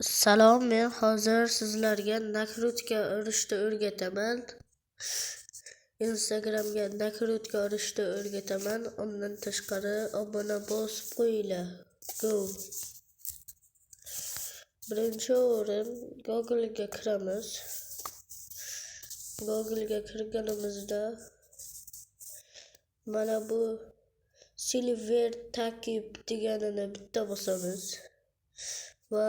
Salom, men hozir sizlarga nakrutka urishni o'rgataman. Instagramga nakrutka urishni o'rgataman. Undan tashqari obuna bosib qo'yinglar. Go. Birinchi o'rin Google'ga kiramiz. Google'ga kirganimizda mana bu Silver takib deganini bitta bosamiz. Va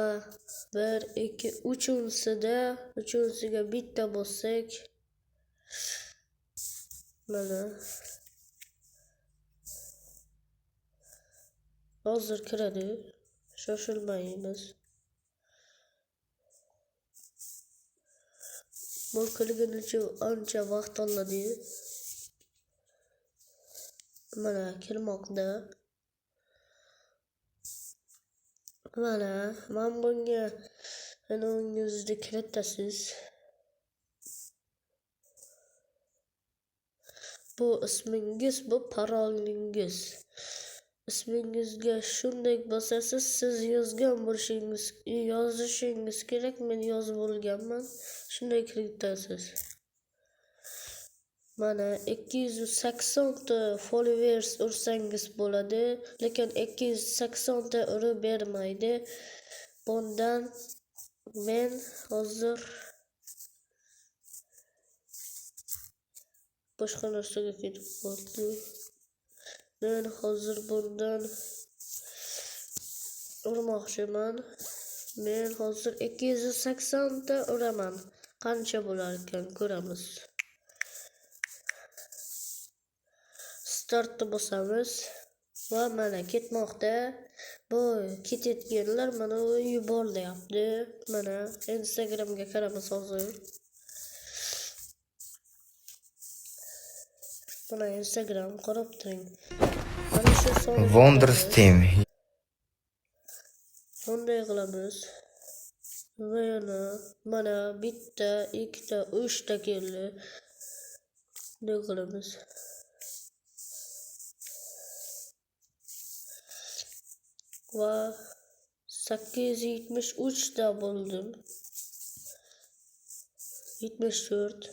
1 2 3-sida 3-siga bitta bossak mana hozir kiradi. Shoshilmaymiz. Bu kirgunicha ancha vaqt oladi. Mana kirmoqda. Mana men bunga nomingizni kiritasiz. Bu ismingiz, bu parolingiz. Ismingizga shunday bosasiz, siz yozgan bo'lishingiz, yozishingiz kerak. Men yozib olganman. Shunday kiritasiz. Mana 280 ta followers ursangiz bo'ladi, lekin 280 ta urib bermaydi. Bundan men hozir boshqa narsaga ketib qoldi. Men hozir bundan urmoqchiman. Men hozir 280 ta uraman. Qancha bo'lar ekan ko'ramiz. Startni bosamiz va mana ketmoqda. Bu ketayotganlar mana yubor deyapti. Mana Instagramga kiramiz hozir. Mana Instagram qarab turing. Mana shu sonda Wonders Team. Bunday qilamiz. Va yana mana bitta, ikkita, uchta keldi. Bunday qilamiz. Va 873 ta bo'ldim. 74.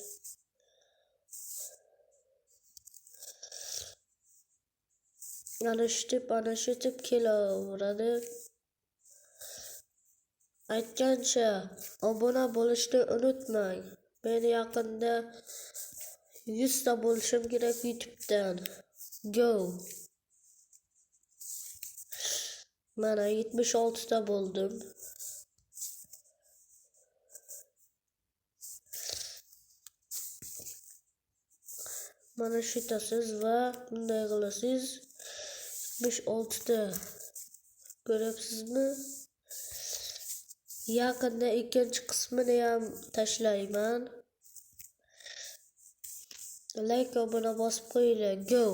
Ana shutib kelaveradi. Aytgancha, obuna bo'lishni unutmang. Men yaqinda 100 ta bo'lishim kerak YouTube'dan. Go. Mana 76 ta bo'ldim. Mana shutasiz va bunday qilasiz. 76 ta. Ko'ryapsizmi? Yaqinda ikkinchi qismini ham tashlayman. Like obuna bosib qo'yinglar. Go.